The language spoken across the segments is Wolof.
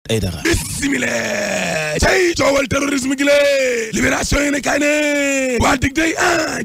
Aidara bismillah cay coowal terrorisme gi lée libération yi ne kay ne waa dig day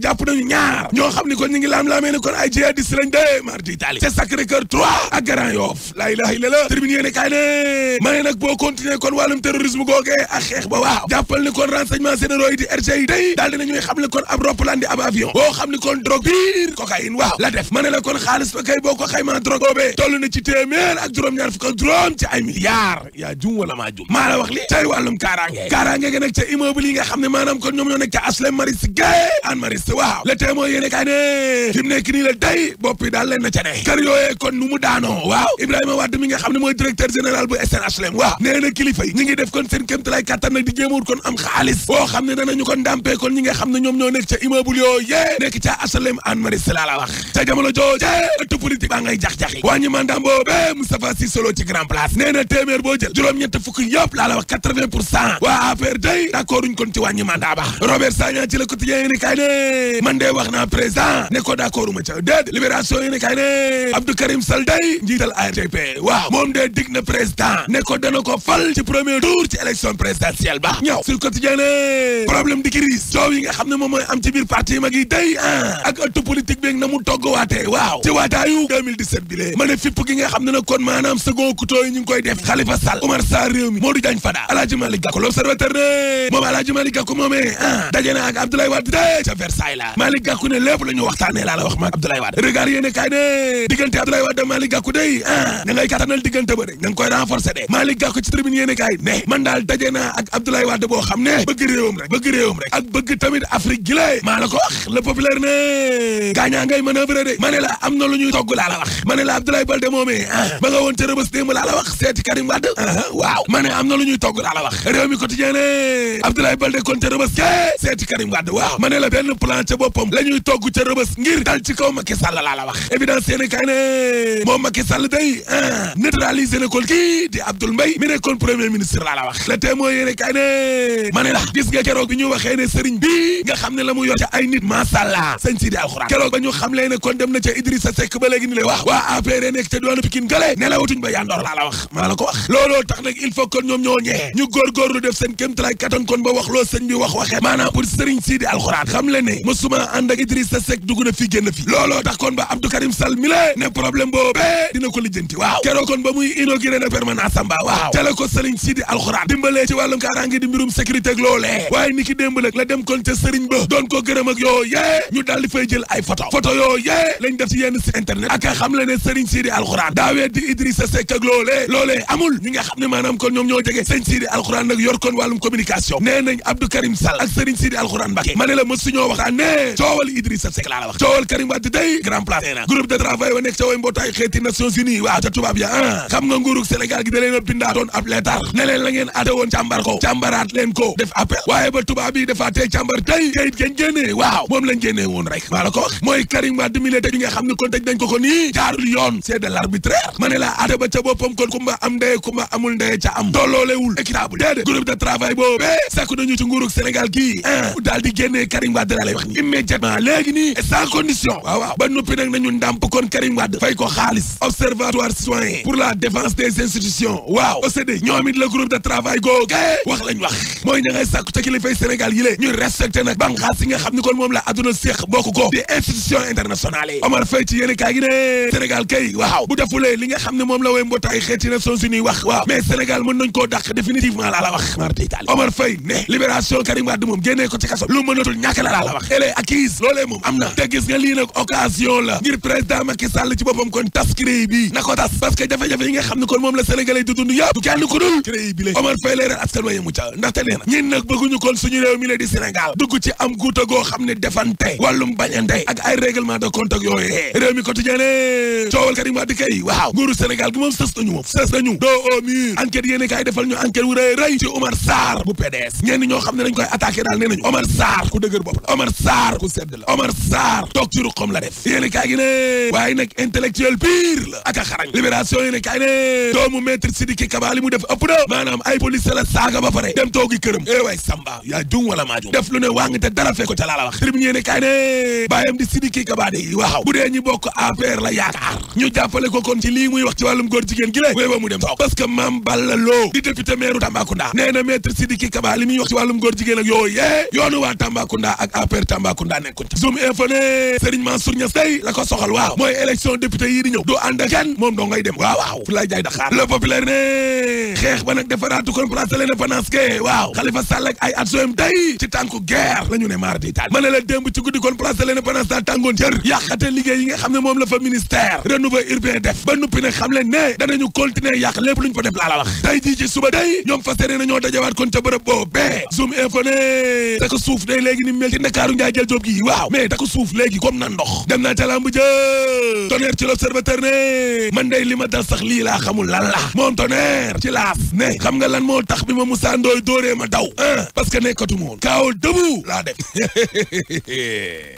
jàpp nañu ñaar ñoo xam ni kon ñu ngi laam-laamee ne kon ay jihadiste lañ de mardi Italie ca Sacré-Cœur 3 ak Grand Yoff la ilaha illallah tribune yi ne kay ne ma ne nag boo continuer kon wàllum terrorisme googee ak xeex ba waaw jàppal ni kon renseignement généraux yi di RGI day daal dinañuy xam ne kon ab roppalaan di ab avion boo xam ni kon drogue biir cocaïne waaw la def ma ne la kon xaalis ba kay boo ko xaymaa drogue boobee toll na ci téeméer ak juróom-ñaar fukk ak juróom ci ay milliards yaa jum wala maa jum maa la wax li tey wàllum kaaraange ga nag ca immeuble yi nga xam ne maanaam kon ñoom ñoo nekk ca HLM Maristes gay an Maristes waaw le témoin yéene kay ne fi mu nekk nii la tey bopp yi daal leen na ca ne kër yooyee kon nu mu daanoo waaw Ibrahima Wade mi nga xam ne mooy directeur général bu SNHLM waaw nee na kilifa yi ñi ngi def kon seen kéemtalaay kattan nag di jéemawut kon am xaalis boo xam ne danañu kon ndàmpee kon ñi nga xam ne ñoom ñoo nekk ca immeuble yooyee nekk ca HLM an Maristes laa la wax ca jamono jooje ëtt politique baa ngay jax-jaxi wàññi mandat boobe Moustapha Cissé Lo ci grand place nee na téeméer boo jël juróom-ñett fukk yëpp laa la wax 80% waa APR day d'accord uñ kon ci wàññi mandat ba Robert Sagna ci Le Quotidien yéene kay ne man de wax naa président ne ko d'accord uma ca déet libération yéene kay ne Abdou Karim Sall day njiital ARTP waaw moom de dig na président ne ko dana ko fal ci premier tour ci élection présidentielle ba ñëw sur Quotidien ne problème di crise coow yi nga xam ne moom mooy am ci biir parti mag yi day ak ëttu politique bi na mu togg waatee waaw ci waataayu 2017 bi lee ma ne fipp gi nga xam ne nag kon maanaam second couteau yi ñu ngi koy def Khalifa Sall Oumar Sarr réew mi Modou Diagne Fada Alhaji Malick Gakou L'Observateur ne moom Alhaji Malick Gakou moomee daje na ak Abdoulaye Wade de ca Versailles la Malick Gakou ne lépp la ñu waxtaanee laa la wax maag Abdoulaye Wade regard yéene kaay ne diggante Abdoulaye Wade Malick Gakou day ña ngay kattanal diggante ba de ña ngi koy renforcer de Malick Gakou ci tribune yéene kaay ne man daal daje na ak Abdoulaye Wade boo xam ne bëgg réewam rek ak bëgg tamit Afrique gi lay maa la ko wax le populaire ne gaañaa ngay manœuvre de ma ne la am na lu ñuy togg laa la wax ma ne la Abdoulaye Baldé moomee ba nga woon ca Rebeuss démb laa la wax seeti Karim Wade waaw ma ne am na lu ñuy togg laa la wax réew mi quotidien ne Abdoulaye Baldé kon ca Rebeuss seeti Karim Wade waaw ma ne la benn plan ca boppam la ñuy togg ca Rebeuss ngir dal ci kaw Macky Sall laa la wax évidence yéene kay ne moom Macky Sall day neutralisé na kon kii di Abdoul Mbaye mi nekkoon premier ministre laa la wax le témoin yéene kay ne ma ne la gis nga keroog bi ñu waxee ne sëriñ bi nga xam ne la mu yor ca ay nit masàllaa sëñ Sidi Alxuraan keroog ba ñu xam lee ne kon dem na ca Idrissa Seck ba léegi ni le wax waa APR nekk ca diwaanu Pikine gale ne la wutuñ ba yandoor laa la wax maa la ko wax looloo tax nag il faut que ñoom ñoo ñee ñu góorgóorlu def seen kéemtalaay kattan kon ba wax loo sëñ bi wax waxee maanaam pour sëriñ Sidi Alxuraan xam le ne mosuma ànd ak Idrissa Seck dugg na fi génn fi looloo tax kon ba Abdou Karim Sall mi le ne problème boobee dina ko lijjanti waaw keroog kon ba muy inauguré na permanence amba waaw ca la ko sëriñ Sidi Alxuraan dimbalee ci wàllum kaaraange di mbirum sécurité ak loolee waaye ni ki démb nag la dem kon ca sëriñ ba doon ko gërëm ak yoo yee ñu daal di fay jël ay photo yoo yee lañ def ci yenn site internet ak xam le ne sëriñ Sidi Alxuraan daawee di Idrissa Seck ak loolee amul ñi nga xam ne maanaam kon ñoom ñoo jege sëriñ Sidi Alxuraan nag yor kon wàllum communication nee nañ Abdou Karim Sall ak sëriñ Sidi Alxuraan Mbacké ma ne la mësuñoo waxtaan ne coowal Idrissa Seck laa la wax coowal Karim Wade day grand place na groupe de travail wa nekk ca way mbootaay xeeti Nations Unies waaw ca tubaab ya xam nga nguurug Sénégal gi da leen a bindaatoon ab leetar ne leen la ngeen ate woon càmbar ko càmbaraat leen ko def appel waaye ba tubaab yi defaatee càmbar tey kayit ngeen génnee waaw moom lañ génnee woon rek maa la ko wax mooy Karim Wade mi tëj bi nga xam ne kon tëj nañ ko nii jaarul yoon c'est de l'arbitraire ma ne la ate ba ca boppam kon kumba am ndeye kumba amul ndeye ca am tolloolewul équitable déedéet groupe de travail boobu sàkku nañu ci nguurug Sénégal gii daal di génnee Karim Wade laa lay wax ni immédiatement léegi nii et sans condition waaw ba noppi nag nañu ndàmp kon Karim Wade fay ko xaalis observatoire citoyen pour la défense des institutions waaw OCDE ñoom it le groupe de travail googu wax lañ wax mooy ña ngay sàkku ca kilifay Sénégal yi lée ñuy respecté nag banqaas yi nga xam ni kon moom la adduna séq bokk ko di institution internationale yi Omar Faye ci yéene kaay gi ne Sénégal kay waaw bu defulee li nga xam ne moom la way mbootaay xeeti Nations Unies wax waaw mais Sénégal mën nañ koo dàq définitivement laa la wax marti Italie Omar Faye ne libération Karim Wade moom génnee ko ci kaso lu mënatul ñàkk la la wax elle est acquise loolee moom am na te gis nga lii nag occasion la ngir président Macky Sall ci boppam kon tas CREI bi na ko tas parce que jafe-jafe yi nga xam ne kon moom la Sénégalais di dund yëpp du kenn ku dul CREI bi la Omar Faye leeral askan wa yemu ca ndaxte nee na ñin nag bëgguñu kon suñu réew mi la di Sénégal dugg ci am guuta goo xam ne defante wàllum bañante ak ay règlement de compte ak yooyee réew mi quotidien ne coowal Karim Wade kay waaw nguuru Sénégal gi moom sës nañu doo au mur enquête yéene kaay defal ñu enquête wu rëy ci Omar Sarr bu PDS ñenn ñoo xam ne dañ koy attaqué daal nee nañu Omar Sarr ku dëgër bopp la Omar Sarr ku sedd la Omar Sarr toog ci ruqam la def yéene kaay gi ne waaye nag intellectuel pire la ak a xarañ libération yéene kaay ne doomu maître Sidiki Kaba li mu def ëpp na maanaam ay police la saaga ba pare dem toogi këram waay Samba yaa jum wala maa jum def lu ne waa ngi te dara fekk ko ca laa la wax tribune yéene kaay ne bàyyam di Sidiki Kaba de waaw bu dee ñi bokk APR la yaakaar ñu jàppale ko kon ci lii muy wax ci wàllum góor jigéen gi la wéy ba mu dem toog parce que maam Mame Balla Lo di député maire Tambacounda nee na maître Sidiki Kaba li muy wax ci wàllum góor jigéen ak yooyu yoonu waa Tambacounda ak APR Tambacounda nekkuñ ca Zoom info ne Serigne Mansour Niass tey la ko soxal waaw mooy élection député yi di ñëw du ànd ak kenn moom doo ngay dem waaw fu lay jaay Dakar Le Populaire ne xeex ba nag defaraatu kon place de l'Indépendance ke waaw Khalifa Sall ak ay adjoint tey ci tànku guerre la ñu ne mardi taal ma ne la démb ci guddi kon place de l'Indépendance daa tàngoon jër yàqate liggéey yi nga xam ne moom la fa ministère renouveau urbain def ba nuppi nag xam leen ne danañu continuer yàq lépp luñ fa def laa la wax tey jii ci suba day ñoom fas yéene nañoo dajawaat kon ca bërëb boobee Zoom info ne da ko suuf day léegi ni mel ci Ndakaaru njaay jël job gi waaw mais da ko suuf léegi comme na ndox dem naa ca lamb ja Tonnerre ci l'Observateur ne man day li ma dal sax lii laa xamul lan la moom Tonnerre ci laas ne xam nga lan moo tax bi ma Moussa Ndoye dóoree ma daw parce que nekkatu moon kaawol debout laa def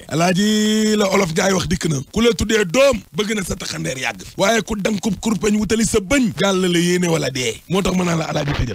alaaji la olof jaay wax dikk na ku la tuddee doom bëgg na sa taxandeer yàgg waaye ku dankub kurpeñ wutali sa bëñ gàll la yéene wala dee moo tax ma naan la alaaji tëjal